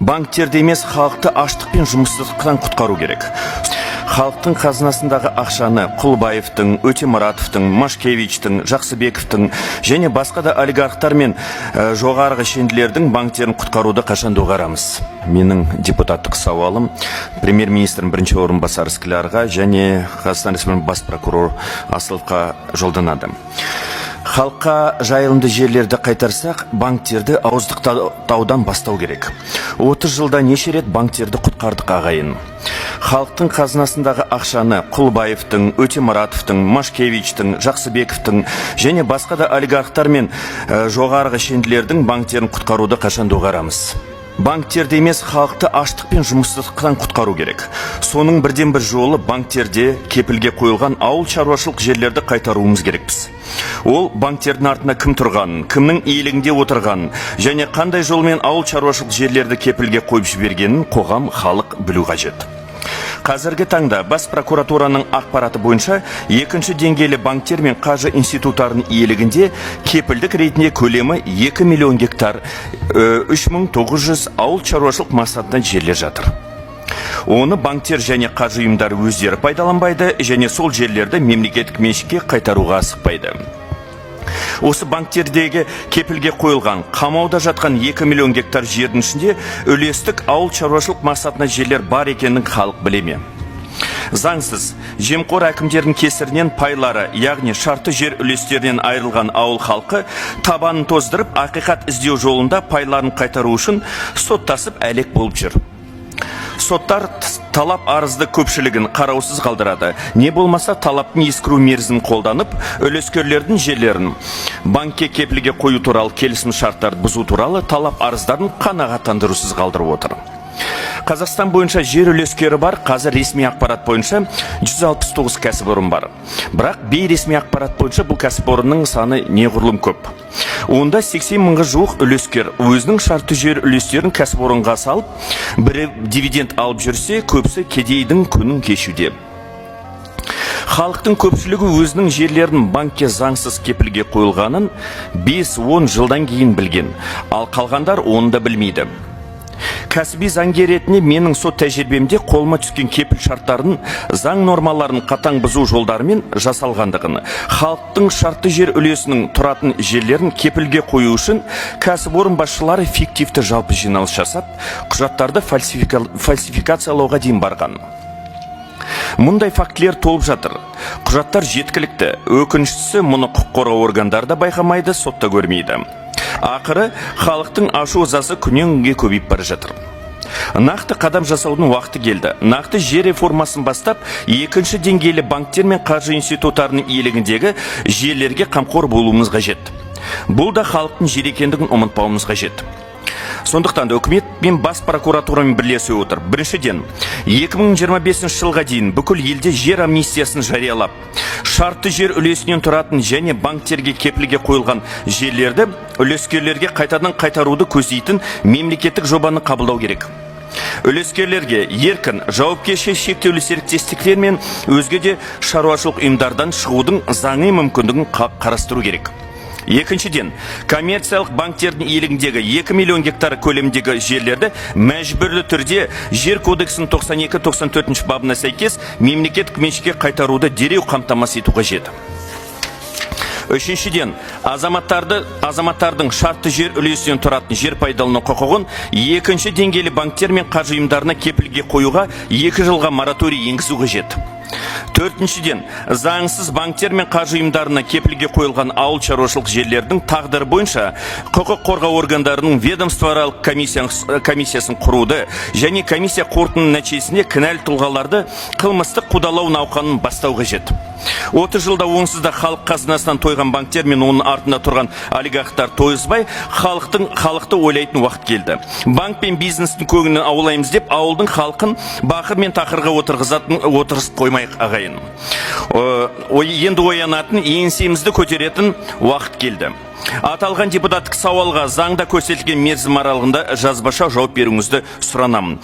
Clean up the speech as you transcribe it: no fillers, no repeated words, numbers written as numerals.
Банктерді емес, халықты аштық пен жұмыссыздықтан құтқару керек. Халықтың қазынасындағы ақшаны Құлбаевтың, Өтемұратовтың, Машкевичтің, Жақсыбековтің және басқа да олигархтар мен жоғарғы шенділердің банктерін құтқаруды қашан доғарамыз? Менің депутаттық сауалым премьер-министрдің бірінші орынбасары Склярға және Қазақстан Республикасының бас прокуроры Асыловқа жолданады. Халыққа жайылымды жерлерді қайтарсақ, банктерді ауыздықтаудан бастау керек. 30 жылда неше рет банктерді құтқардық, ағайын? Халықтың қазынасындағы ақшаны Құлбаевтың, Өтемұратовтың, Машкевичтің, Жақсыбековтің және басқа да олигархтар мен жоғарғы шенділердің банктерін құтқаруды қашан доғарамыз? Банктерді емес, халықты аштық пен жұмыссыздықтан құтқару керек. Соның бірден бір жолы — банктерде кепілге қойылған ауыл шаруашылық жерлерді қайтаруымыз керекпіз. Ол банктердің артында кім тұрғанын, кімнің иелігінде отырғанын және қандай жолмен ауыл шаруашылық жерлерді кепілге қойып жібергенін қоғам, халық білу қажет. Қазіргі таңда бас прокуратураның ақпараты бойынша, екінші деңгейлі банктер мен қаржы институттарының иелігінде кепілдік ретінде көлемі 2 миллион гектар, 3900 ауыл шаруашылық мақсатында жерлер жатыр. Оны банктер және қаржы ұйымдары өздері пайдаланбайды және сол жерлерді мемлекеттік меншікке қайтаруға асықпайды. Осы банктердегі кепілге қойылған, қамауда жатқан 2 миллион гектар жердің ішінде үлестік ауыл шаруашылық мақсатына жерлер бар екенін халық біле ме? Заңсыз жемқор әкімдердің кесірінен пайлары, яғни шартты жер үлестерінен айырылған ауыл халқы табанын тоздырып, ақиқат іздеу жолында пайларын қайтару үшін соттасып әлек болып жүр. Соттар талап арызды көпшілігін қараусыз қалдырады. Не болмаса талаптың ескіру мерзімін қолданып, үлескерлердің жерлерін банкке кепілге қою туралы келісім шарттарды бұзу туралы талап арыздарын қанағаттандырусыз қалдырып отыр. Қазақстан бойынша жер үлескері бар, қазір ресми ақпарат бойынша 169 кәсіпорын бар. Бірақ бейресми ақпарат бойынша бұл кәсіпорынның саны неғұрлым көп. Онда 80 мыңға жуық үлескер өзінің шартты жер үлестерін кәсіпорынға салып, бірі дивиденд алып жүрсе, көбісі кедейдің күнін кешуде. Халықтың көпшілігі өзінің жерлерін банкке заңсыз кепілге қойылғанын 5-10 жылдан кейін білген, ал қалғандар оны да білмейді. Кәсіби заңгер ретінде менің сот тәжірибемде қолыма түскен кепіл шарттарын заң нормаларын қатаң бұзу жолдарымен жасалғандығын, халықтың шартты жер үлесінің тұратын жерлерін кепілге қою үшін кәсіпорын басшылары фиктивті жалпы жиналыс жасап, құжаттарды фальсификациялауға дейін барған. Мұндай фактілер толып жатыр. Құжаттар жеткілікті. Өкініштісі, мұны құқық қорғау органдары да байқамайды, сотта көрмейді. Ақыры халықтың ашу ызасы күннен күнге көбейіп бара жатыр. Нақты қадам жасаудың уақыты келді. Нақты жер реформасын бастап, екінші деңгейлі банктер мен қаржы институттарының иелігіндегі жерлерге қамқор болуымыз қажет. Бұл да халықтың жер екендігін ұмытпауымыз қажет. Сондықтан да үкімет пен бас прокуратурамен бірлесе отырып, біріншіден, 2025 жылға дейін бүкіл елде жер амнистиясын жариялап, шартты жер үлесінен тұратын және банктерге кепілге қойылған жерлерді үлескерлерге қайтадан қайтаруды көздейтін мемлекеттік жобаны қабылдау керек. Үлескерлерге еркін жауапкершілігі шектеулі серіктестіктер мен өзге де шаруашылық ұйымдардан шығудың заңи мүмкіндігін қарастыру керек. Екіншіден, коммерциялық банктердің иелігіндегі 2 миллион гектар көлеміндегі жерлерді мәжбүрлі түрде Жер кодексінің 92-94 бабына сәйкес мемлекеттік меншікке қайтаруды дереу қамтамасыз ету қажет. Үшіншіден, азаматтардың шартты жер үлесінен тұратын жер пайдалану құқығын екінші деңгейлі банктер мен қаржы ұйымдарына кепілге қоюға 2 жылға мораторий енгізу қажет. Төртіншіден, заңсыз банктер мен қаржы ұйымдарына кепілге қойылған ауыл шаруашылық жерлердің тағдыры бойынша құқық қорғау органдарының ведомствоаралық комиссиясын құруды және комиссия қорытындының нәтижесінде кінәлі тұлғаларды қылмыстық қудалау науқанын бастау қажет. 30 жылда онсыз да халық қазынасынан тойған банктер мен оның артында тұрған олигархтар тойғызбай, халықты ойлайтын уақыт келді. Банк пен бизнестің көңілін аулаймыз деп, ауылдың халқын бақыр мен тақырға отырғызып қоймайық, ағайын. Енді оянатын, еңсемізді көтеретін уақыт келді. Аталған депутаттық сауалға заңда көрсетілген мерзім аралығында жазбаша жауап беруіңізді сұранамын.